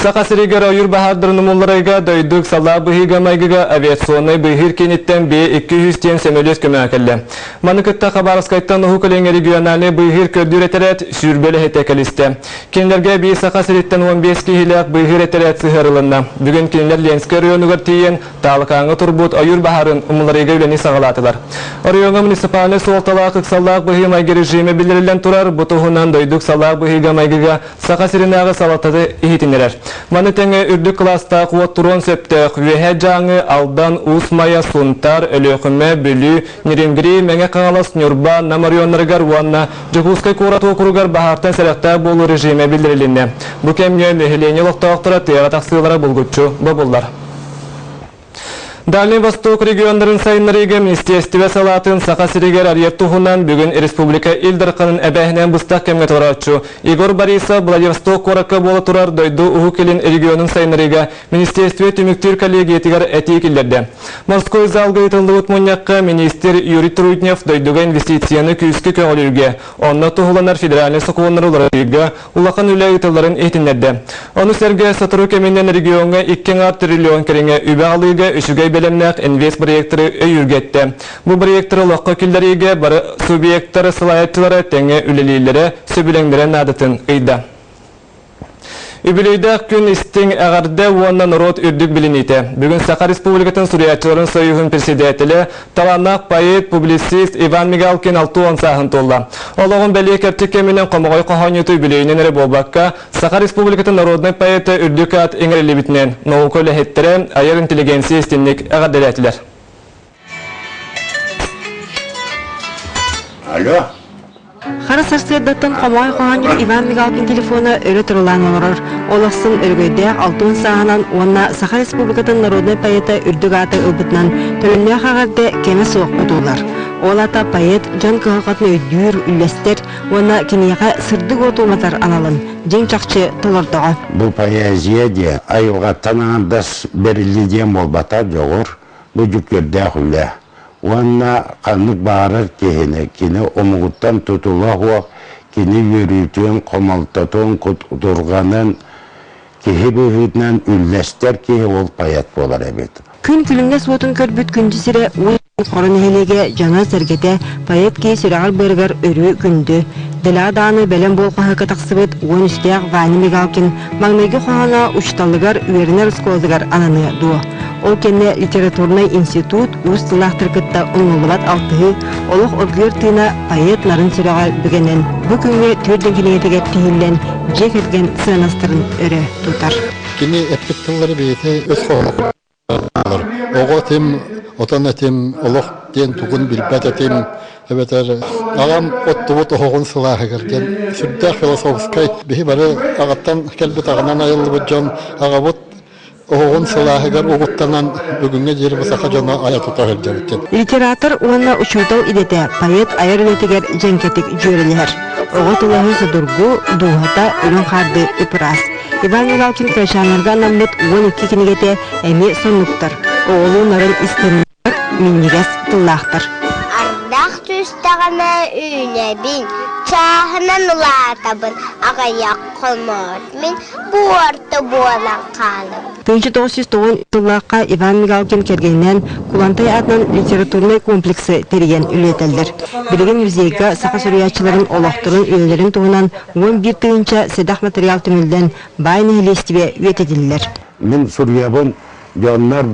Саха сиригэр ойуур баһаардарын умулларыыга дойду ыксаллаах быһыыга-майгыга авиационнай быыһыыр кииниттэн Б-200 диэн сөмөлүөт көмөҕө кэллэ. Маны кытта Хабаровскайтан Уһук Илиҥ региональнай быыһыыр көрдүүр этэрээт 20 үлэһитэ кэлистэ. Кинилэргэ биир Саха сириттэн 15 киһилээх быыһыыр этэрээт сыһыарылынна. Бүгүн кинилэр Ленскэй оройуонугар тиийэн Таалакааҥҥа турбут ойуур баһаарын умулларыыга үлэни саҕалаатылар. Оройуоҥҥа муниципальнай суолталаах ыксаллаах быһыы-майгы режимэ биллэриллэн турар. Бу туһунан дойду ыксаллаах быһыыга-майгыга Саха сиринээҕи салалтата иһитиннэрэр. Маны тэҥэ үрдүк кылаастаах уот туруон сөптөөх Үөһээ Дьааҥы, Алдан, Уус Майа, Сунтаар, Өлүөхүмэ, Бүлүү, Нерюнгри, Мэҥэ Хаҥалас, Ньурба, Нам оройуоннарыгар уонна Дьокуускай куорат уокуругар баһаартан сэрэхтээх буолуу режимэ биллэрилиннэ. Бу кэмҥэ нэһилиэнньэ олохтоохторо тыаҕа тахсыылара булгуччу бобуллар. Дальний Восток регионнарын сайыннарыыга министиэристибэ салаатын Саха сиригэр арыйар туһунан бүгүн республика Ил Дарханын эбээһинэн быстах кэмҥэ толорооччу Егор Борисов Владивосток куоракка буола турар дойду Уһук Илин регионун сайыннарыыга министиэристибэ түмүктүүр коллегиятыгар этии киллэрдэ. Морской залга ыытыллыбыт мунньахха министр Юрий Трутнев дойдуга инвестицияны күүскэ көҕүлүүргэ, онно туһуланар федеральнай сокуоннары уларытыыга улахан үлэ ыытылларын иһитиннэрдэ. Ону сэргэ сотору кэминэн региоҥҥа 2,5 триллион кэриҥэ үбэ алыыга үчүгэй бэлэмнээх инвестпроекторы өйүүргэ эттэ. Бу проекторы олоххо киллэриигэ бары субъектар салайааччылара тэҥҥэ үлэлииллэрэ, сөбүлэҥнэрэ наадатын ыйда. Үбүлүөйдээх күн истиҥ эҕэрдэ уонна норуот үрдүк билиниитэ. Бүгүн Саха Республикатын суруйааччыларын союһун председателэ, талааннаах поэт, публицист Иван Мигалкин 60 сааһын туолла. Олоҕун бэлиэ кэрчик кэминэн хомоҕой хоһоонньуту үбүлүөйүнэн эрэ буолбакка, Саха Республикатын народнай поэта үрдүк аат иҥэриллибитинэн наука үлэһиттэрэ, айар интеллигенция истинник эҕэрдэлээтилэр. Алло. Хара сарсыардаттан хомоҕой хоһоонньут Иван Мигалкин телефона өрө турулаан олорор. Ол ахсын өрөгөйдөөх алтын сааһынан уонна Саха Республикатын народнай поэта үрдүк ааты ылбытынан төлөннөөх эҕэрдэ кэмэ суох кутуллар. Ол аата поэт дьон кыһалҕатын өйдүүр, үллэстэр уонна киниэхэ сырдык уоту уматар аналын дьиҥ-чахчы толордоҕо. Бу поэзия диэн айылҕаттан аҥардас бэриллии диэн буолбатах дьоҕур, бу дьүккүөрдээх үлэ. Уонна ханнык баҕарар киһини, кини омугуттан тутула суох, кини үөрүүтүн, хомолтотун, кутурҕанын киһи быһыытынан үллэстэр киһи ол поэт буолар эбит. Күн күлүмнэс уотун көрбүт күндү сирэ Уус Хоро нэһилиэгэ дьоно-сэргэтэ поэт киһи сүрэҕэр-быарыгар өрүү күндү. Дэлэҕэ даҕаны бэлэм буол хаһыакка тахсыбыт 13-тээх Ваня Мигалкин маҥнайгы хоһооно учууталыгар үөрэнэр оскуолатыгар ананыа дуо? Ол кэннэ литературнай институт уус тыллаахтары кытта умнуллубат алтыһыы, олох оргуйар тыына поэт нарын сүрэҕэр бүгэнэн бу күҥҥэ түөрт кинигэтигэр тиһиллэн дьиэ кэргэн сыанастарын өрө тутар. Кини эппит тыллары бэйэтэ өс хоһооно Оҕо этим, отон этим, олох диэн тугун билбэт этим, эбэтэр аҕам оттубут оһоҕун сылааһыгар диэн сүрдээх философскай биһи бары аҕаттан кэлбит аҕанан айыллыбыт дьон аҕабыт оһоҕун сылааһыгар угуттанан бүгүҥҥэ диэри бу саха дьоно айа тута сылдьабыт диэн. Литератор уонна учуутал идэтэ поэт айар үлэтигэр дьэҥкэтик дьүөрэлэһэр. Оҕо тылаһы судургу, дууһата үрүҥ хаардыы ып-ыраас. Иван Мигалкин кырачааннарга анаммыт 12 кинигэтэ эмиэ соннуктар, оҕолуу нарын истэннэр, минньигэс тыллаахтар. Ардах түстэҕинэ үүнэбин, чааһынан улаатабын, аҕыйах хомоор мин буорта буолан хаалабын. 1909 сыллаахха Иван Мигалкин кэргэнинээн Кулантай аатынан литературнай комплексы тэрийэн үлэлэтэллэр. Билигин музейга саха суруйааччыларын олохторун, үлэлэрин туһунан 11 тыһыынча сэдэх материал түмүллэн, баай нэһилиэстибэ үйэтитиллэр. Мин суруйабын, дьоннор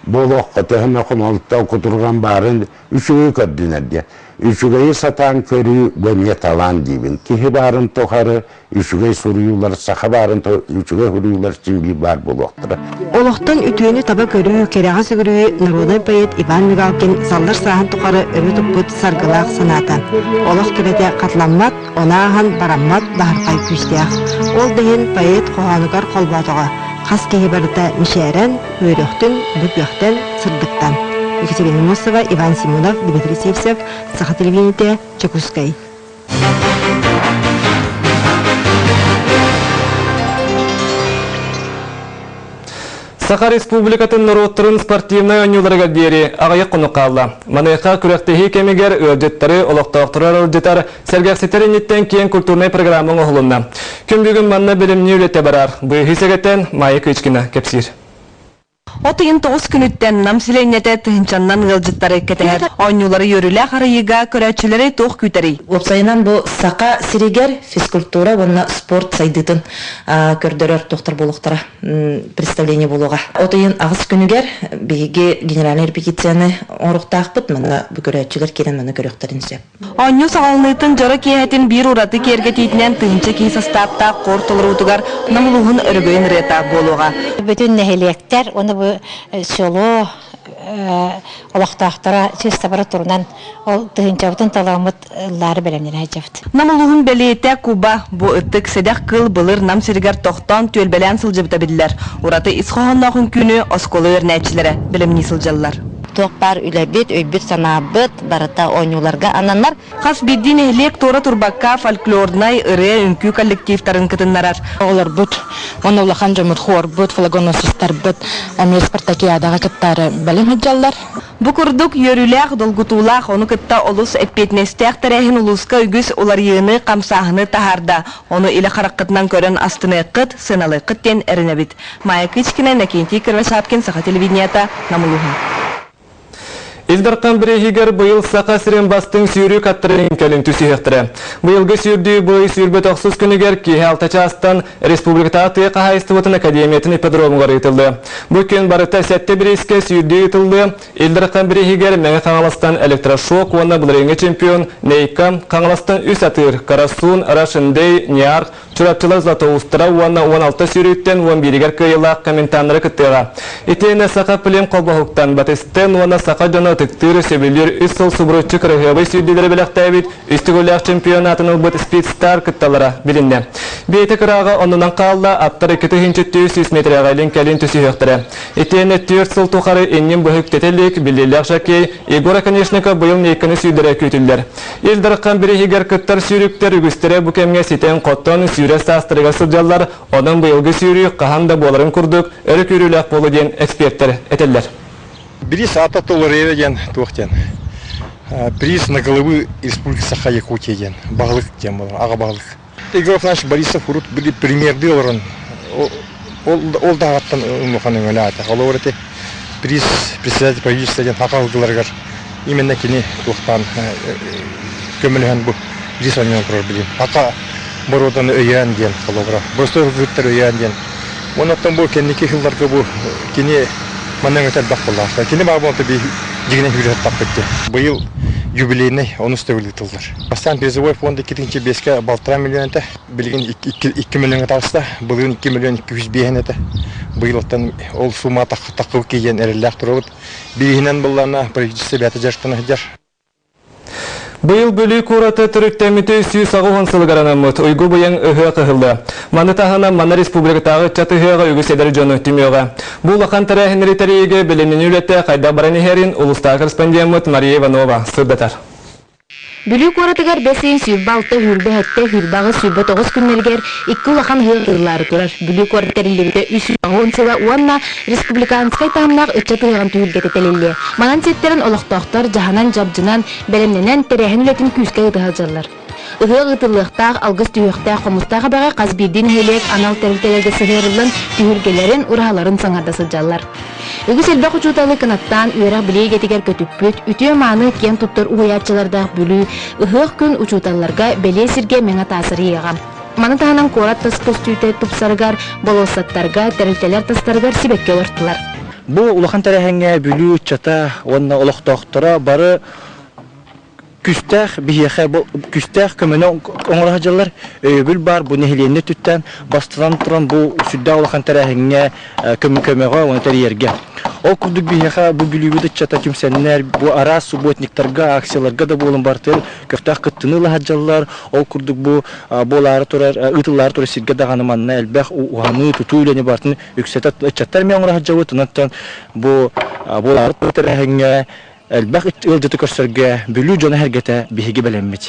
буолуохха төһө эмэ хомолто, кутурҕан баарын үчүгэйи көрдүнэр диэн. Үчүгэйи сатаан көрүү бу эмиэ талаан диибин. Киһи баарын тухары үчүгэй суруйуулар, саха баарын үчүгэй суруйуулар син биир баар буолуохтара. Олохтон үтүөнү таба көрүү, кэрэҕэ сүгүрүйүү народнай поэт Иван Мигалкин саллар сааһын тухары өрө туппут саргылаах санаата. Олох кэрэтэ хатыламмат, ону ааһан бараммат баһырхай күүстээх. Ол да иһин поэт хоһоонугар холбоотоҕо хас киһи барыта мичээрэн, үөрүөхтүн, бу күөхтэн, сырдыктан. Екатерина Мосова, Иван Семенов, Дмитрий Сивцев, Саха телевидениетэ, Чекускай. Саха Республикатын норуоттарын спортивнай оонньууларыгар диэри аҕыйах хонук хаалла. Маныаха күрэхтэһии кэмигэр ыалдьыттары, олохтоохтору аралдьытар, сэргэхситэр инниттэн киэҥ культурнай программа оҥоһулунна. Күн бүгүн манна бэлэмнии үлэтэ барар. Быыһыы сэгэтэн Майя Кычкина кэпсиир. От ыйын тоҕус күнүттэн Нам сэлиэнньэтэ тыһыынчаннан ыалдьыттары кэтэһэр. Оонньуулары үөрүүлээх арыйыыга көрөөччүлэри туох күүтэрий? Уопсайынан бу Саха сиригэр физкультура уонна спорт сайдыытын көрдөрөр туохтар буолуохтара представление буолуоҕа. От ыйын аҕыс күнүгэр биһиги генеральнай репетицияны оҥоруохтаахпыт. Манна бу көрөөччүлэр киирэн маны көрүөхтэрин сөп. Оонньуу саҕаланыытын дьоро киэһэтин биир ураты киэргэтиитинэн тыһыынча киһи састааптаах хор толоруутугар Нам улууһун өрөгөйүн ырыата буолуоҕа. Бүтүн нэһилиэктэр уонна бу село олохтоохторо чыыстабара турунан ол тыһыынчабытын толооммут ыллаары бэлэмнэнэ сылдьабыт. Нам улууһун бэлиэтэ Куба бу ытык сэдэх кыыл былыр Нам сиригэр тохтоон түөлбэлээн сылдьыбыта биллэр. Ураты ис хоһоонноох үҥкүүнү оскуола үөрэнээччилэрэ бэлэмнии сылдьаллар. Туох баар үлэбит, өйбүт-санаабыт барыта оонньууларга ананар. Хас биирдии нэһилиэк туора турбакка фольклорнай, ырыа, үҥкүү коллективтарын кытыннарар. Оҕолорбут уонна улахан дьоммут хуорбут, флагоносецтарбыт эмиэ спартакиадаҕа кыттаары бэлэм сылдьаллар. Бу курдук үөрүүлээх, долгутуулаах, ону кытта олус эппиэтинэстээх тэрээһин улууска үгүс уларыйыыны, хамсааһыны таһаарда. Ону илэ хараххытынан көрөн астыныаххыт, сыаналыаххыт диэн эрэнэбит. Майя Кычкина, Иннокентий Кривошапкин, Саха телевидениета, Нам улууһа. Ил Дархан бирииһигэр быйыл Саха сирин бастыҥ сүүрүү аттарын кэлин түсүһүөхтэрэ. Быйылгы сүүрдүү быйыл сүүрбэт охсус күнүгэр киэһэ алта чаастан Республикатааҕы тыа хаһаайыстыбатын академиятын ипподромугар ыытыллыа. Бу күн барыта сэттэ бириискэ сүүрдүү ыытыллыа. Ил Дархан бирииһигэр Мэҥэ Хаҥаластан электрошок уонна былырыыҥҥы чемпион Нейка, Хаҥаластан үс атыыр, Карасун, Рашендей, Ниарх, Чурапчылар Златоустара уонна 16 сүүрүүттэн 11-гэр кыайыылаах комментаннары кыттыаҕа. Итиэннэ Саха Плем холбоһуктан Батыстен уонна саха дьоно ытыктыыр, сөбүлүүр үс сыл субуруччу кыраһыабай сүүрдүүлэри бэлэхтээбит үс төгүллээх чемпионатын ылбыт Спидстар кытталлара билиннэ. Биэтэ кырааҕа оннунан хаалла, аттар 2400 метрэҕэ илин-кэлин түсүһүөхтэрэ. Итиэннэ түөрт сыл тухары иннин быһык тэтэ илик биллиилээх жокей Егор Оконешников быйыл Нейканы сүүрдэрэ күүтүллэр. Ил Дархан бирииһигэр кыттар сүүрүктэр үгүстэрэ бу кэмҥэ ситэн-хотон сүүрэр саастарыгар сылдьаллар, онон быйылгы сүүрүү хаһан да буоларын курдук өрө күүрүүлээх буолуо диэн экспертэр этэллэр. Приз аата Толореева диэн туох диэн приз на головы Республики Саха-Якутия диэн баһылык диэн буолар, аҕа баһылык. Егор Афанасьевич Борисов урут били премьердыы олорон ол даҕаттан улахан өҥөлөөх Холобур ити приз председатель правительства диэн саха ылгыларыгар именно кини туохтаан көмөлөһөн бу приз оонньоон турар билим. Саха боруоданы өйөөн диэн холобура. Боростуой ылгыттар өйөөн диэн. Онон бу кэнники сылларга бу кини манна өҥөтө элбэх буоллаах. Кини баар буолан дьигинэн сүүрэ диэн. Быйыл юбилейный онус төгүл ыытыллар. Бастаан призовой фонд 2-биэскэ балтараа миллион этэ. Билигин 2 миллионҥа таҕыста. Былырыын 2 миллион 205 этэ. Быйылтан ол сумма таххыл киийэн эрэллээх турабыт. Бииһинэн буллаана правительство бэйэтэ дьарыктана сылдьар. Быйыл Бүлүү куораты төрүттэммити 180 сылыгар анаммыт Уйгу быйаҥ ыһыах ыһыллыа. Маны таһынан манна республикатааҕы ыччат ыһыаҕа үгүс эдэр дьону түмүөҕэ. Бу улахан тэрээһиннэри тэрийиигэ бэлэмнэнии үлэтэ хайдах баран иһэрин улуустааҕы корреспондеммыт Мария Иванова сырдатар. Бүлүү куоратыгар бэс ыйын 26, 27, 28, 29 күннэригэр икки улахан ыһыах ыытыллаары турар. Бүлүү куорат тэриллибитэ 310 сыла уонна республиканскай таһымнаах ыччат ыһыаҕын түһүлгэтэ тэриллиэ. Манан сиэттэрэн олохтоохтор дьаһанан-дьабдьынан, бэлэмнэнэн, тэрээһин үлэтин күүскэ ыыта сылдьаллар. Ыһыах ыытыллыахтаах, алгыс түһүөхтээх Хомустаах эбэҕэ хас биирдии нэһилиэк анал тэрилтэлэргэ сыһыарыллан түһүлгэлэрин, ураһаларын саҥарда сылдьаллар. Үгүс элбэх учууталы кынаттаан үөрэх-билии эйгэтигэр көтүппүт, үтүө-мааны киэн туттар уһуйааччылардаах Бүлүү ыһыах күн учууталларга бэлиэ сиргэ мэҥэ таас арыйыаҕа. Маны таһынан куорат тас көстүүтэ тупсарыгар, болуоссаттарга, тэрилтэлэр тастарыгар сибэкки олортулар. Бу улахан тэрээһиҥҥэ Бүлүү ыччата уонна олохтоохторо бары күүстээх биһиэхэ бу күүстээх көмөнү оҥоро сылдьаллар. Өйөбүл баар бу нэһилиэнньэ өттүттэн бастатан туран бу сүрдээх улахан тэрээһиҥҥэ көмөҕө уонна тэрийэргэ. Ол курдук биһиэхэ бу Бүлүүбүт ыччата түмсэннэр бу араас субботниктарга, акцияларга да буолан барытын көхтөөх кыттыыны ыла сылдьаллар. Ол курдук бу буолаары турар, ыытыллаары турар сиргэ даҕаны манна элбэх уһаныы, тутуу үлэни барытын үксэтэ ыччаттар эмиэ оҥоро сылдьабыт. Онон бу буолаары турар тэрээһиҥҥэ элбэх ыалдьыты көрсөргө Бүлүү дьоно-сэргэтэ биһиги бэлэммит.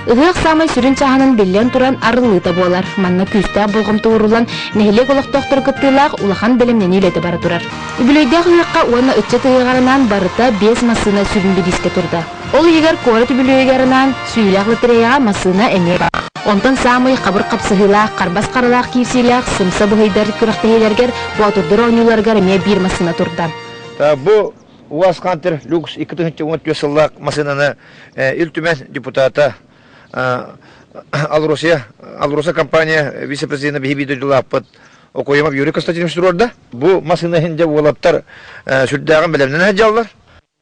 Ыһыах саамай сүрүн чааһынан биллэн туран арыллыыта буолар. Манна күүстээх болҕомто ууруллан, нэһилиэк олохтоохторо кыттыылаах улахан бэлэмнэнии үлэтэ бара турар. Үбүлүөйдээх ыһыахха уонна ыччат ыһыаҕар анаан барыта биэс массыына сүрүн бириискэ турда. Ол иһигэр куорат үбүлүөйүгэр анаан сүүлээх лотереяҕа массыына эмиэ баар. Онтон саамай хабыр хапсыһыылаах, харбас харалаах киирсиилээх сымса быһыйдар күрэхтэһиилэригэр боотурдар оонньууларыгар эмиэ биир массыына турда. Бу УАЗ Хантер Люкс 2014 сыллаах массыынаны Ил Түмэн депутата Алроса, Алроса компания вице-президена биһи дойдулаахпыт Окоемов Юрий Константинович туруорда. Бу массыына иһин дьэ уолаттар сүрдээҕин бэлэмнэнэ сылдьаллар.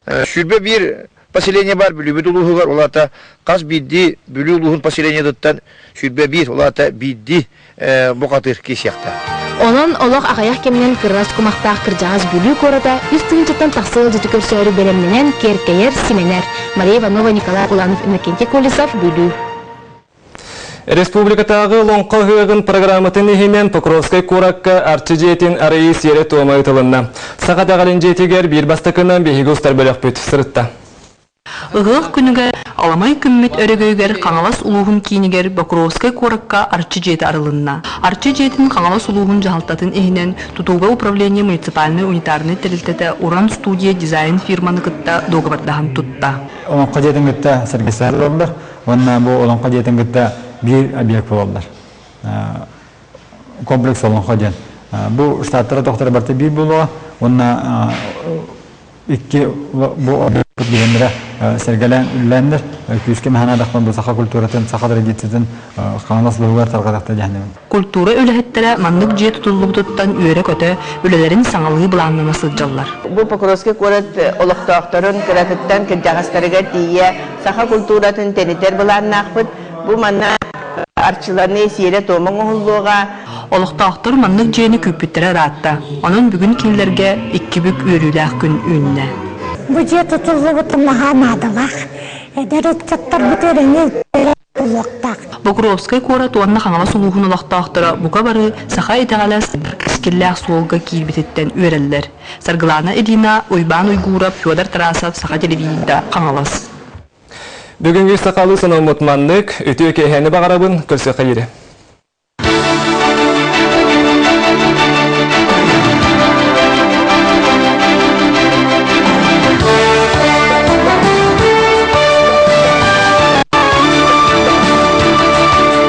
21 поселение бар Бүлүүбүт улууһугар, ол аата хас биирдии Бүлүү улууһун поселениетыттан 21, ол аата биирдии бухатыыр киирсиэхтээх. Онон олох аҕыйах кэминэн кырылас кумахтаах кырдьаҕас Бүлүү куората үс тыһыынчаттан тахса ыалдьыты көрсөөрү бэлэмнэнэн, киэркэйэр, симэнэр. Мария Иванова, Николай Куланов, Иннокентий Колесов, Бүлүү. Республикатааҕы Олоҥхо ыһыаҕын программатын иһинэн Покровскай куоракка Арчы дьиэтин арыйыы сиэрэ-туома ыытылынна. Саха итэҕэлин дьиэтигэр биир бастакынан биһиги устар бөлөхпүт сырытта. Ыһыах күнүгэр Аламай күммүт өрөгөйүгэр Хаҥалас улууһун киинигэр Покровскай куоракка Арчы дьиэтэ арылынна. Арчы дьиэтин Хаҥалас улууһун дьаһалтатын иһинэн тутууга управление муниципальнай унитарнай тэрилтэтэ Уран студия дизайн фирманы кытта дуогабардаһан тутта. Олоҥхо дьиэтин кытта сэргэстэһэр буоллар уонна бу Олоҥхо дьиэтин кытта биир объект буолаллар. Комплекс Олоҥхо диэн. Бу штаттара тохторо барыта биир буолуоҕа уонна икки бу объекпут биһиэннэрэ сэргэлээн үлэлээннэр күүскэ мэхэнэ бу саха культуратын, саха традициятын Хаҥалас улууһугар тарҕатахта диэхнэбин. Культура үлэһиттэрэ маннык дьиэ тутуллубутуттан үөрэ-көтө, үлэлэрин саҥалыы былааннана сылдьаллар. Бу Покровскай куорат олохтоохторун кыратыттан кырдьаҕастарыгар тиийэ саха культуратын тэнитэр былааннаахпыт. Бу манна арчыланыы сиэрэ-туома оҥоһуллуоҕа. Олохтоохтор маннык дьиэни күүппүттэрэ ыраатта. Онон бүгүн кинилэргэ икки бүк үөрүүлээх күн үүннэ. Бу дьиэ тутуллубута наһаа наадалаах. Эдэр ыччаттарбыт үөрэнэ буолуохтаах. Покровскай куорат уонна Хаҥалас улууһун олохтоохторо бука бары саха итэҕэлэ кэскиллээх суолга киирбититтэн үөрэллэр. Саргылаана Ильина, Уйбаан Уйгуурап, Федор Тарасов, Саха телевидениета, Хаҥалас. Бүгүҥҥү сахалыы санаммыт маннык, үтүө киэһэни баҕарабын, көрсүөххэ диэри.